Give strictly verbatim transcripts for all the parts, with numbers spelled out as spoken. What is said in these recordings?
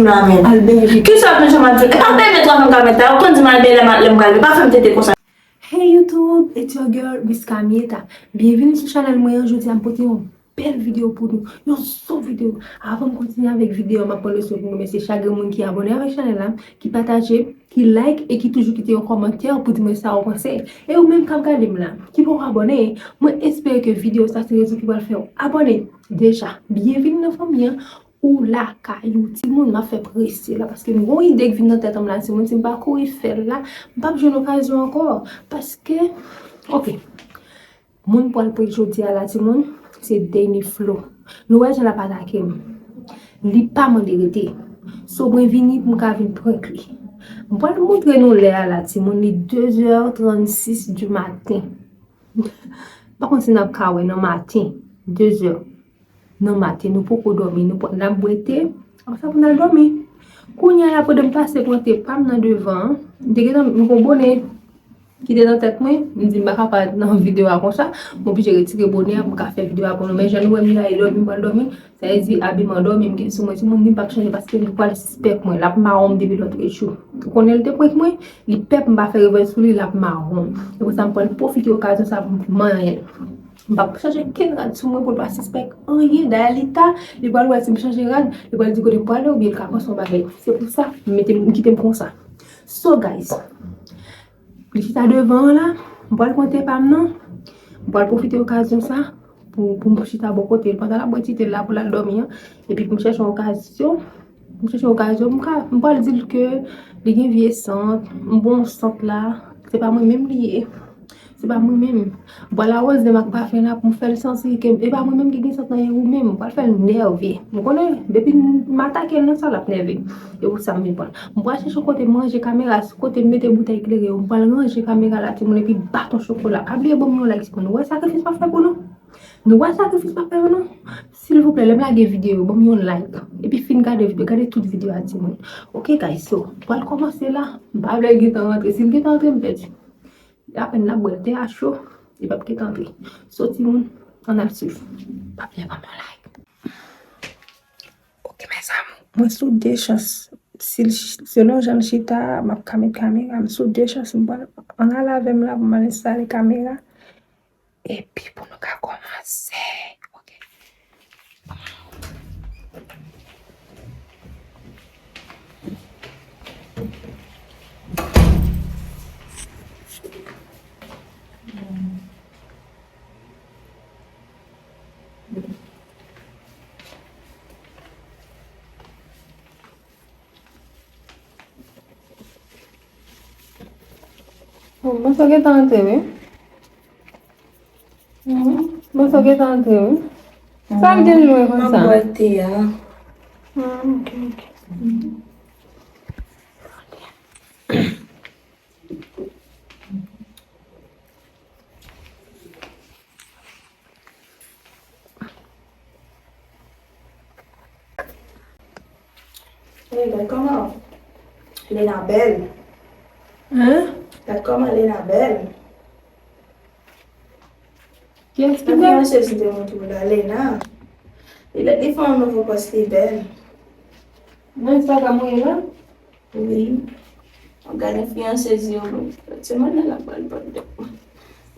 Amen. Al benyen. Kisa w ap met sou m ap di? E pa benyen twa fanm ka met la. Ou konn di m al benyen lè m, lè m pral benyen. Pa fè m tete konsa. Hey YouTube, it's your girl Miss Camieta. Byenvini sou chanèl mwen an. Jodi a m pote yon bèl videyo pou nou. Yon zo videyo. Avan m kontinye avèk videyo a, m ap pran leson pou m remèsye chak grenn moun ki abòne avèk chanèl la, ki pataje, ki like e ki toujou kite yon kòmantè pou di mwen sa ou panse. E ou menm k ap gade m la, ki poko abòne, mwen espere ke videyo sa se rezon ki pral fè w abòne. Deja, byenvini nan fanmi an. Ou lakay ou, timoun, m ap fè prese la, paske m gon ide k vin nan tèt an m la, timoun, si m pa kouri fè l la, m p ap jwenn okazyon ankò. Paske, oke, moun m pral prank jodi a la, timoun, se Dany Flo. Nou wè jan l ap atake m. Li pa mande rete. So, mwen vini pou m ka vin prank li. M pral montre nou lè a la, timoun, li de zè trannsis di maten. M pa konn si n ap ka wè nan maten, de zè nan maten, nou poko dòmi, nou pran, n ap bwete, apre sa pou n al dòmi. Kounye a la, pandan m pase pran te pa m nan devan an, m te gentan, m gon bonè ki te nan tèt mwen, m di m pa ka parèt nan videyo a konsa, m oblije retire bonè a pou m ka fè videyo a pou nou. Men jan nou wè m la, e dòmi m pral dòmi, sa vle di abiman dòmi m gen sou mwen, timoun, li p ap chanje paske li pral sispèk mwen, l ap mawon m depi lòt jou. Ou konnen l te prank mwen, li pè pou m pa fè revèl sou li, l ap mawon m. Se pou sa m pral pwofite okazyon sa pou m manyen l. M p ap chanje kenn rad sou mwen pou l pa sispèk anyen. Dayè li ta, li pral wè si m chanje rad, li pral di kote m prale oubyen l ka panse yon bagay. Se pou sa m mete m, m kite m konsa. So guys, li chita devan an la, m pral pran te pa m nan, m pral pwofite okazyon sa pou, pou m chita bò kote l pandan l ap bwè ti te l la pou l al dòmi an, epi pou m chèche yon okazyon M chèche okazyon, m ka, m pral di l ke li gen vye sant, m bon sant la, se pa mwen menm li ye. Se pa mwen menm. M pral awoze l ak pafen la pou m fè l santi ke e pa mwen menm ki gen sant lan, e ou menm. M pral fè l nève. M konnen, depi m atake l nan sa, l ap nève. E pou sa m vin pran l. M pral chèche kote m ranje kamera, kote m mete boutèy klere yo. M pral ranje kamera la, timoun, epi baton chokola. Pa bliye ban m yon like, timoun. Ou wè sakrifis m ap fè pou nou? Nou wè sakrifis m ap fè yo non? Silvouplè, lè m lage videyo, ban m yon like. Epi fin gade videyo, gade tout videyo a timoun. Ok guys, so, m pral kòmanse la. M pa vle l gentan rantre. Si l gentan rantre, m pèdi. Apèn n ap bwè l, te a cho, li p ap gentan antre. So timoun, ann al swiv. Pa bliye ban m yon like. Ok, mes amours. Mwen sou de chans. Si l ch-, selon jan l chita, m ap ka met kamera. M sou de chans. M pral, ann al avè m la pou m al enstale kamera. Epi pou nou ka kòmanse. Ok. Bon, mwen sa gentan antre, wi. Mhm. Mwen sa gentan antre, wi. Sa l gen lwen konsa? M ap bwè te a. Ah, ok, ok. Hey, gad kòman Lena bèl. Hein? Gad kòman Lena bèl. Kiyès ki bèl? Nan fiyanse m te montre w la, Lena. Li, li fè yon nouvo pòs, li bèl. Nan Instagram ou ye la? Wi. Ou gade fiyanse di yo, se manman la pral pòt de.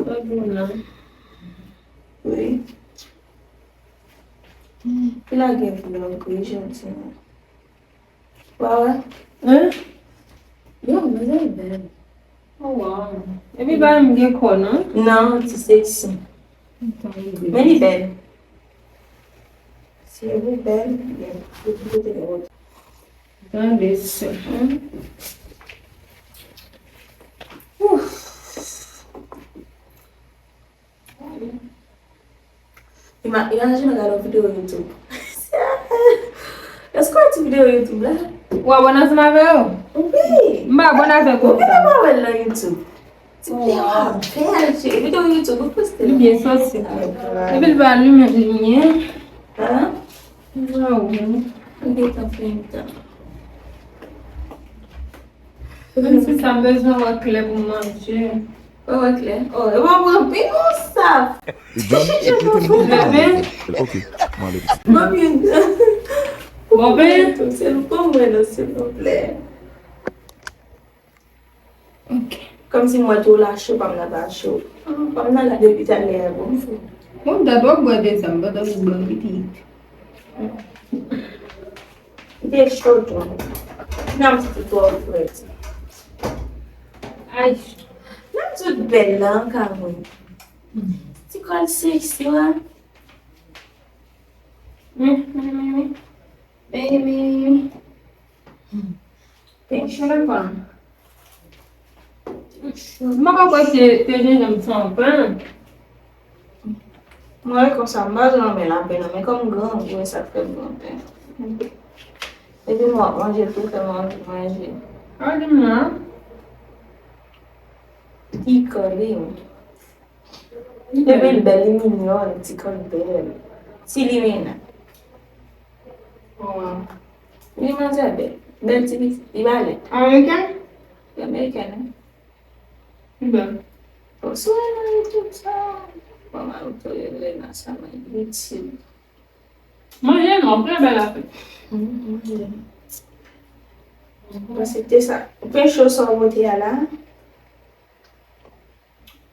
Sa bon la. Wi. Ki lage vlog wi jodi a. Wa wè? Hein? Yo, manzè bèl. Oh wow. Epi pa menm gen kò non? Non, ti seksi. Men li bèl. Si li bèl, li bèl. Li bèl. Tande se. Ouf. Ima-, imajine w gade yon videyo YouTube. Èske w wè ti videyo YouTube la? Ou abòne ansanm avè yo? Wi. M pa abòne avè konsa. Ou pa wè l nan YouTube? Ti videyo a bèl, cheri. Videyo YouTube, ou poste l. Li byen soti. Epi l pa limen limyè. Hein? Waw. M gentan fè yon tan. Menm si sa m bezwen wè klè pou m manje. Wè, wè klè. Oh, e pa pran pi konsa. Li done? Ok, m ale. Mwen vin. Bon, ben. Tou, se pou mwen, non, silvouplè. Ok. Kòmsi mwen tou la cho, pa m nan pa cho. Ah, pa m nan la depi talè a, bon, m fou. Bon, m ta dwe bwè de sa, m pa ta dwe bwè pitit. M te cho tou. Nan m ti twò frèt. Ay. Nan m tout bèl la, an ka mwen. Ti kòl seksi, wa. Mi, mi, mi, mi. Mi, mi, mi. Pen cho la, kwa. M pa kwè se, se jenjanm san pen. Mwen, konsa, m pa janm renmen lapen, non, men kòm gran, m wè sa k fè m gran pen. Epi mwen ap manje, tou fè m anvi manje. A, di m non. Li kòle, wi. Li bèl. Epi l bèl, li minyòn, ti kòl bèl. Ti limena. Wow. Li manzè bèl. Bèl ti pitit. Li balèt. Amerikèn? Li amerikèn, wi. Li bèl. Bon, sou nan YouTube sa. Bon, mwen ap rele nan sa, mwen YouTube. Manje non, trè bèl afè. Mm, manje. Mwen se te sa. Pen cho sa w pote a la.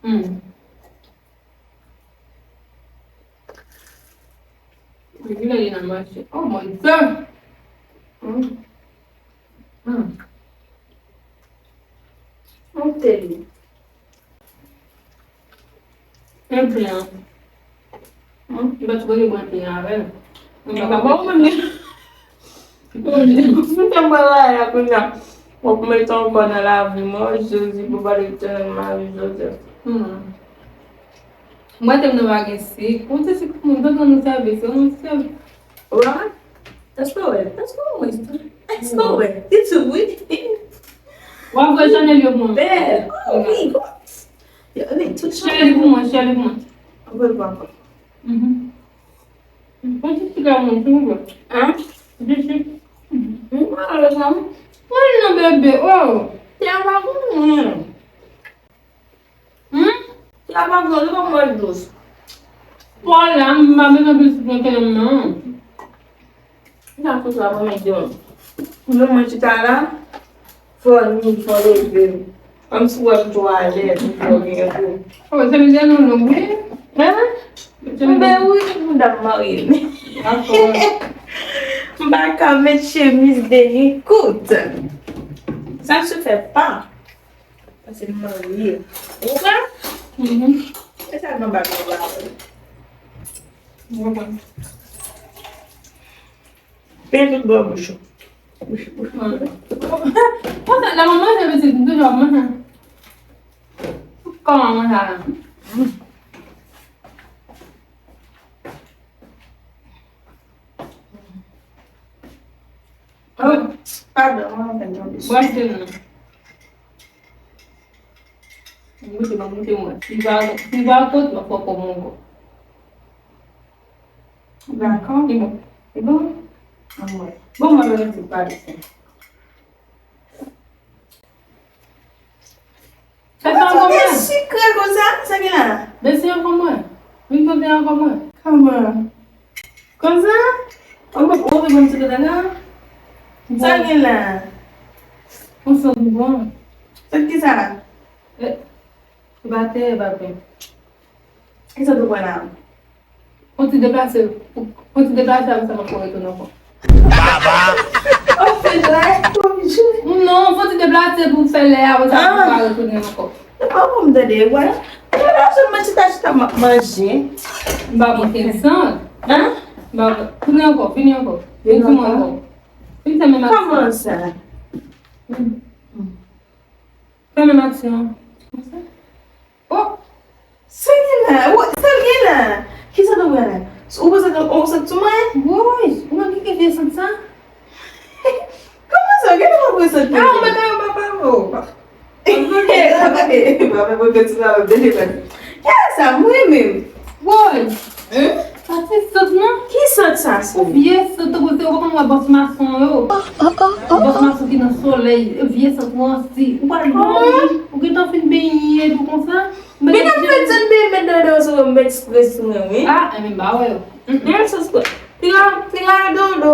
Hmm. Epi lè li nan mache. Oh mon Dieu! Hmm. Hmm. Monte li. Epi an. Hmm? Li pa t sipoze pran te an avè l. Mwen pa konprann. Mwen te mwen la, la, kounye a. W ap mete ankò nan lavi mwen, Jezi, pou pale Etènèl Mari Jozèf. Hmm. Mwen te mwen pa gen sik. Ou te sik pou mwen, mwen te mwen sèvi, se mwen sèvi. Wa? Èske w wè? Èske w wè? Èske w wè? Ti tou, wi. W ap wè Chanel yo pou mwen. Bèl. Oh, wi. Yo, men, tout Chanel pou mwen, Chanel pou mwen. Mwen pa konprann. Mhm. Bon, ti ti gamo, silvouplè. Hein? Ti ti. Mhm. Mwen pa konprann. Mwen non, bebe, oh. Ti a pa konprann. Hmm? Ti a pa konprann, li pa mwen dous. Pò la, m pa bezwen plis pran kanmenm, non. Sa fouti ap anmède w. Pou mwen chita la, fò ni, fò leve. Kòmsi w ap twalèt, ou fò gen gou. Oh, se mizè nou long, wi. Hein? Se mizè. Ben wi, mouda m marye. Dakò. M pa ka met chemiz de nuit kout. Ça ne se fait pas. Paske m marye. Ou konprann? Mhm. E sa nan bag mwen la. Mwen konprann. Pen tout bò bouch ou. Bouch, bouch. Konsa, lè mwen manje pitit, m toujou ap manje. Kòman manje la? Oh, padon, mwen fè tonbe sou. Bwè pen nan. Mwen te ban mwen te mwen. Si pa, si pa kot, mwen fò kòm mwen kò. Dakò. E bon. E bon? Anmwey. Bon, mwen mwen te pale. Sa fè ankò mwen. Sikre konsa, sa gen la? Bese ankò mwen. Vin tande ankò mwen. Kòman? Konsa? Ou mwen ou mwen ti tande la? Sa gen la? Konsa pou bon. Sa ki sa? E, batè, batè. Kisa w te pran la? Fò ti deplase, fò ti deplase avè sa, m ap retounen ankò. Baba! Ou fè lè, ou vin jwe. Non, fò ti deplase pou fè lè avè sa, m ap retounen ankò. Ou pa pou m tande, wè. Mwen la sèlman chita, chita, m ap manje. M pa manke san. Hein? M pa, tounen ankò, vini ankò. Vini ankò. Vin fè menm aksyon. Kòman sa? Fè menm aksyon. Oh! Sa gen la? Ou, sa gen la? Kisa w wè la? Ou wè sa, ou wè sa sou mwen? Woy! Ou menm ki gen vye sant sa? Kòman sa? Gen lè w ap wè sant mwen? Ah, ou mèt al anba pavo. Papa, papa, papa, papa, papa, papa. Kisa sa? Mwen menm. Woy! Hein? Sa se sant non? Ki sant sa se? Ou vye sant, ou kote ou pa konn wè bòs mason yo. Bòs mason ki nan solèy, vye sant ou ansi. Ou pa lwen, ou gentan fin benyen tou konsa. Men nan fè sant benyen, met dodo sou mwen, met spre sou mwen, wi. Ah, enben m pa wè yo. Bèl sans kwa. Piga, piga dodo.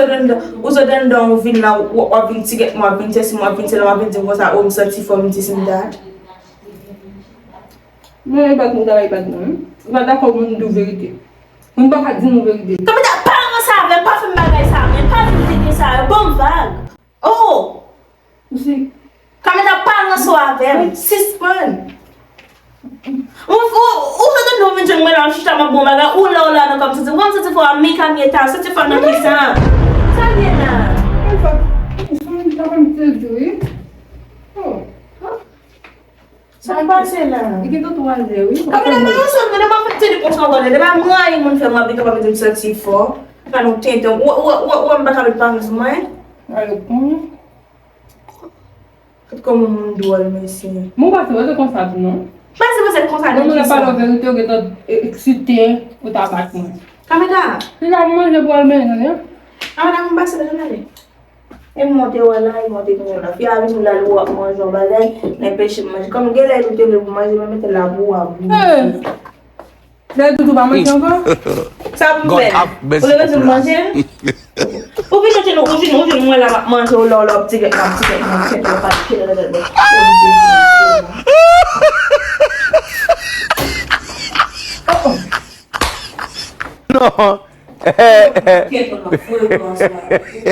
sot anndan, ou sot anndan yon vil la, w, w ap vin ti gèt mwen, w ap vin sesi mwen, w ap vin sela, w ap vin di m konsa, o, m santi fò, m di si m ta. Men li bat mwen, li bat mwen, wi. Li pa dakò pou moun di w verite. Moun pa ka di nou verite. Kòm ta pa ranse avè m, pa fè m bagay sa, men pa di m tete sa yo, ban m vag. Oh! Ou si. Kòm ta pa ranse avè m, sispann. Ou, ou, ou sot anndan w vin jwenn mwen la, w chita m ap bon bagay, ou la, ou la nan kòm santi, ou pa m santi fò a, mi kamyeta, santi fò nan ki sa? Sa gen la? Sa pa m te di, wi. Oh. Sa k pase la? Li gen tan twa zè, wi. Kamyeta pa yon sòt, men depi w ap tande konsa ankò, depi m rayi moun fè m rayi, kapab di m santi fò. Pa nou tenten. Ou, ou, ou, ou, m pa ka met parans mwen. Alo, konnen. Gad kòman moun dwòl, mesye. Mwen pa sipoze konsa tou, non. Pa sipoze konsa de kisa? Mwen pale w verite, ou gentan e-, eksite, ou ta bat mwen. Kamyeta. Se sa m manje pou al menye, non? Kamyeta, m pase la, ale. E m monte wè la, e monte kounye la. Fi a vin la, li wè ap manje yon bagay, l enpeche m manje. Kòm genlè li te vle pou manje, men mete l la pou w a bouke. Hey! Lè doudou pa manje ankò? Sa pou fè? Ou leve sou manje? Ou vin manje nou, ou vin, ou vin mwen la m ap manje, ou lè w lè w ap ti gèt, m ap ti gèt, m ap ti gèt, m ap ti gèt. Non. Kèt ou nan fre pran sa.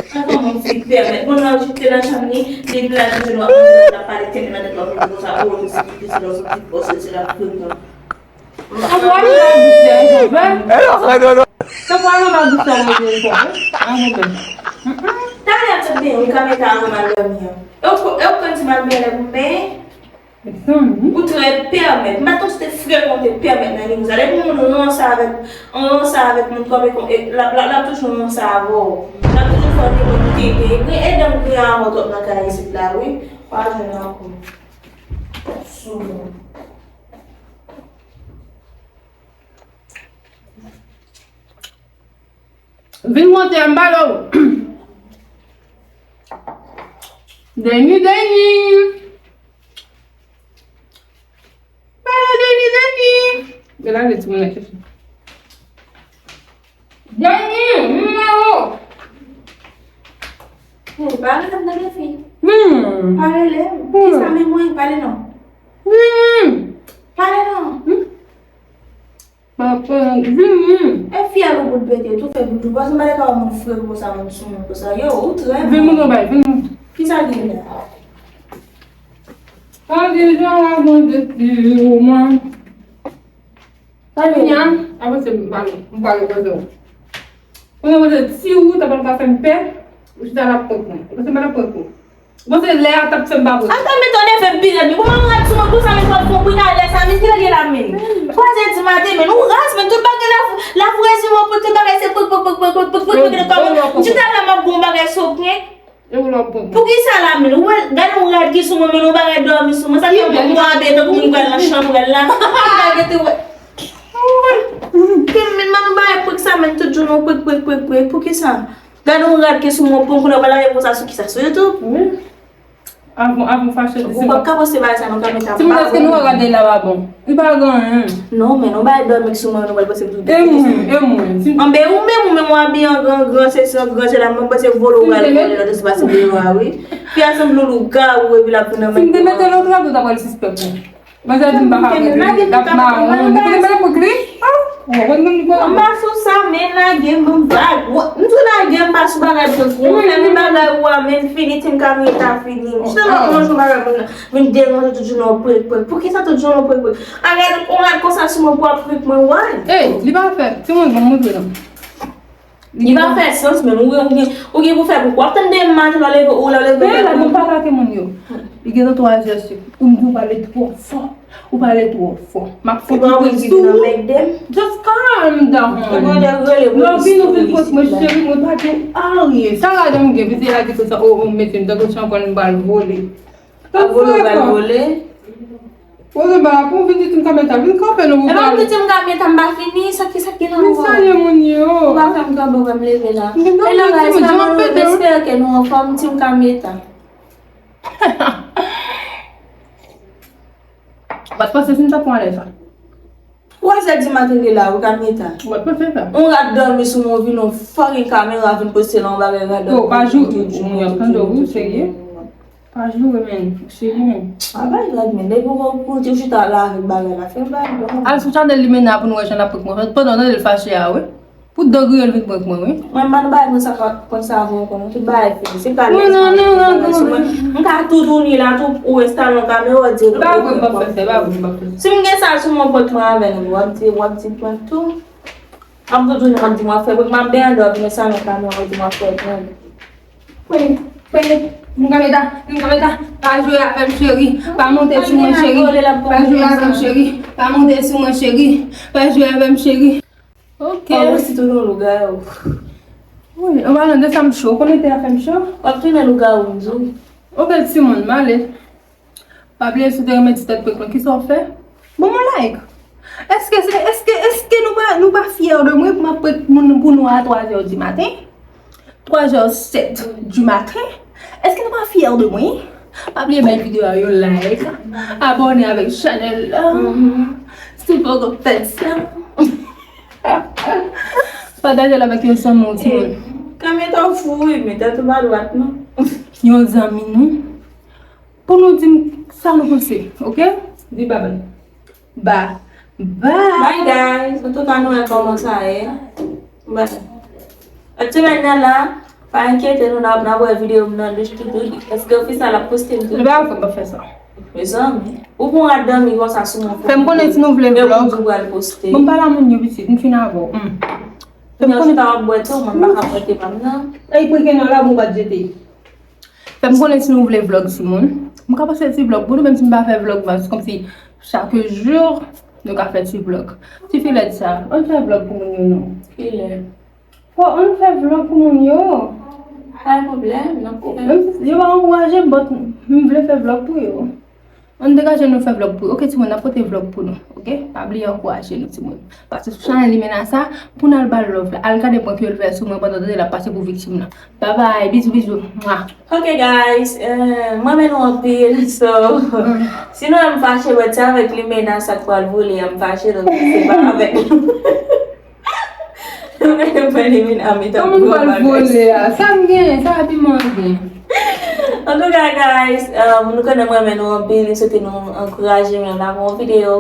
Sa kòman w fin pèmèt? Bon, nan jete nan chanm li, li la toujou nan pale tenten nan tèt la, konsa, oh, se ki piti la, se ki pòs, se la frekan. Talè a t ap benyen wi, kameta avan m al dòmi an. E w konn si m al benyen lè pou m benyen? Ou trè pèmèt. M pa t konn si te frekan w te pèmèt nan nivo sa. Depi yon moun ranse avèk, ranse avèk moun kòm e, l ap, l ap, l ap toujou ranse avè w. L ap toujou fè w te konn tete. Gen edan m gen avè w twòp nan kay isit la wi. Pa jwenn ankò. Sou mwen. Vin monte a, m pale w. Deni, Deni. Pale w, Deni, Deni. Gade la, le timoun la chèche. Deni, vin la o. Hey, pa rele m nan defi. Hmm. Pa rele m. Hmm. Kisa men mwen, pale non. Hmm. Pale non. Hmm. Papa, vini. E fyèl ou bout pete, tou fè bout ou. Paske m pa te ka wè moun fre konsa, moun sou moun konsa. Yo, ou trè. Vin moun anba, vin moun. Kisa gen la? An di jan la mande ti ou mwen. Kounye a, avanse m pale, m pale koze w. Kounye a, koze ti ou, ta pral ka fè m pè, ou chita la prank mwen. Ou panse m pa t ap prank ou? Bon, se lè a t ap fè m pa prank. Ata men tande fè m pi rèd wi. Kòman ou rèd sou mwen konsa men fò fon pou talè sa men kilè l ye la men. Twa zè di maten men ou raz men tout bagay la la vrezi mwen pou tout bagay se prank prank prank prank prank prank prank prank prank. M chita la m ap bon bagay sou prank. E ou la prank. Poukisa la men ou wè gade yon rad ki sou mwen men yon bagay dòmi sou mwen sa fè mwen mwen abe tankou moun pral nan chanm pral la. Bagay te wè. Ke men mwen bagay prank sa men tout jounen prank prank prank prank poukisa? Gade yon rad ki sou mwen, pran koulè w pa lave konsa sou kisa? Sou YouTube? Wi. Avan, avan fache di se pa. Ou p ap ka poste bagay sa non, kamera. Timoun èske nou wè rad la pa bon? Li pa gen anyen. Non, men non bagay dòmi sou mwen, nou pral poste pou tout. E mwen, e mwen. Anben ou menm, ou menm w abiye an gran, gran, se san, gran, se la, mwen panse vòlò w pral vòlè nan tout se pase deyò a, wi. Fi a sanble yon lougawou, epi l ap vin nan men. Si m te mete lòt rad, ou ta pral sispèk mwen. Manzè di m pa ka mete li, l ap mawon. Li kote mete pou li? Ah, ou konn moun li pa. M pa sou sa, men lage m, m vag. M tou lage m pa sou bagay prank ou. Ou fè men bagay ou a, men fini, Team Kamyeta fini. Jistèman, kòman jou bagay moun nan vin deranje tout jounen w prank, prank. Poukisa tout jounen w prank, prank? Agad, ou rad konsa sou mwen pou ap prank mwen, why? Ey, li pa fè. Timoun, ban m montre non. Li pa fè sans, men ou gen, ou gen, ou gen pou fè pou w ap tann demen maten lè w leve, ou lè w leve. Men la, bon, pa atake moun yo. Li gentan twa zè sou. Ou m di w pale twò fò. Ou pale twò fò. M ap fè ti prank li nan bèk de m. Just calm down. Ou gen de rele pou lè w vin ou vin prank mwen cheri, mwen pa di w anyen. Sa ladan m gen, vin se la di konsa, o, o, mete m tankou se yon kòn m pral vole. Ap vole, ou pral vole. Poze ba pou vin di Team Kamyeta, vin kanpe nou pou pale. E pa pou Team Kamyeta, m pa fini, sa ki, sa ki nan ou? Vin salye moun yo. Ou pa fè m kanpe, ou fè m leve la. M vin kanpe, Timoun, jan w ap pete. M espere ke nou anfòm, Team Kamyeta. Ou pa t panse si m t ap pran lè sa? Twa zè di maten li la, ou Kamyeta. Ou pa t panse sa? Yon rad dòmi sou mwen, ou vin yon fucking kamera, vin poste la, yon bagay rad dòmi. Oh, pa jou, ou, ou, ou, tande, ou serye? Pa joure, men. Cheri, men. A bay vag, men. Depi w koute w chita la avèk bagay la, fè bagay la. Al sou chanèl Limena pou nou wè jan l ap prank mwen. Pandan w tande l fache a, wi. Pou dan griyen l vin prank mwen, wi. Mwen, m pa nan bagay prank sa, prank sa avè w ankò, non. Tout bagay fini. Se pa lè sa, m ka toutouni la, tou, ou enstale yon kamera, w di, e pa vre, m p ap fè sa, e pa vre, m p ap fè sa. Si m gen sa sou mwen, prank mwen avè nou, w ap di, w ap di prank tou. M ap toutouni, w ap di m ap fè prank, m ap benyen andò, vin enstale yon kamera, w ap di m ap fè prank. Prank, prank, Team Kamyeta, Team Kamyeta, pa jwe avè m cheri, pa monte sou mwen cheri, pa jwe avè m cheri, pa monte sou mwen cheri, pa jwe avè m cheri. Ok. Ou osi tounen lougawou. Wi, an palan de sa m cho, ou konnen te a fè m cho? W ap tounen lougawou, m di w. Ok, timoun, m ale. Pa bliye si w te renmen ti tèt prank lan, kisa w fè? Ban m yon like. Èske se, èske, èske nou pa, nou pa fyè de mwen pou m ap prank moun pou nou a twa zè di maten? Twa zè sèt di maten? Èske nou pa fyè de mwen? Pa bliye bay videyo a yon like, abòne avèk chanèl la. Si w poko fè sa, Pataje l avèk yon zanmi w, timoun. Kanmentan fou, wi, men tèt ou pa dwat, non. Yon zanmi nou. Pou nou di m sa nou panse, oke? Di babay. Ba. Ba. Bye, guys. Antouka, nou wè kòman sa ye. Bye. Lòt semèn nan la, pa enkyete nou, n ap, n ap wè videyo m nan douch toutou. Èske ofisal ap poste m tou? Li pa fè, pa fè sa. Mezanmi, ou pran dòmi konsa sou mwen. Fè m konnen si nou vle vlog. Ou pral poste. Bon, m pale a moun yo pitit, m fin avè w. Hmm. Fè m konnen. Ou ta ap bwè tou, mwen pa ka pote pa m nan. Ay, pou gen nan la, bon, pa jete. Fè m konnen si nou vle vlog, timoun. M ka poste ti vlog pou nou, menm si m pa fè vlog, baz, kòmsi chak jou, nou ka fè ti vlog. Ti fi lèd sa, ann fè vlog pou moun yo, non. Ki lè? Fò ann fè vlog pou moun yo. Pa gen pwoblèm, n ap fè. Menm si yo pa ankouraje m, but m vle fè vlog pou yo. Ann degaje nou fè vlog pou yo. Oke, timoun, n ap pote vlog pou nou. Oke? Pa bliye ankouraje nou, timoun. Pase sou chanèl Limena sa, pou n al ba l love la. Al gade prank yo l fè sou mwen pandan l ap pase pou viktim nan. Bye bye, bizou, bizou. Mwa. Ok, guys, euh, mwen renmen nou anpil, so, si nou wè m fache, but se avèk Limena sa k pral vole a m fache, donk se pa avèk nou. Nou mete mwen Limena, mete. Kòman m pral vole a? Sa m gen, sa pi m gen. Antouka, guys, euh, nou konnen mwen renmen nou anpil, m swete nou ankouraje m yon lave yon videyo.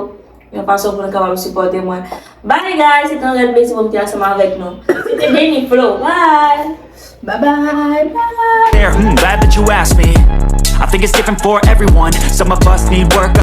Yon fason pou nou kapab sipòte mwen. Bye guys, se te yon gran plezi pou m te ansanm avèk nou. Se te Deni Flow. Bye. Bye bye, bye. There, hmm, glad that you asked me. I think it's different for everyone. Some of us need work.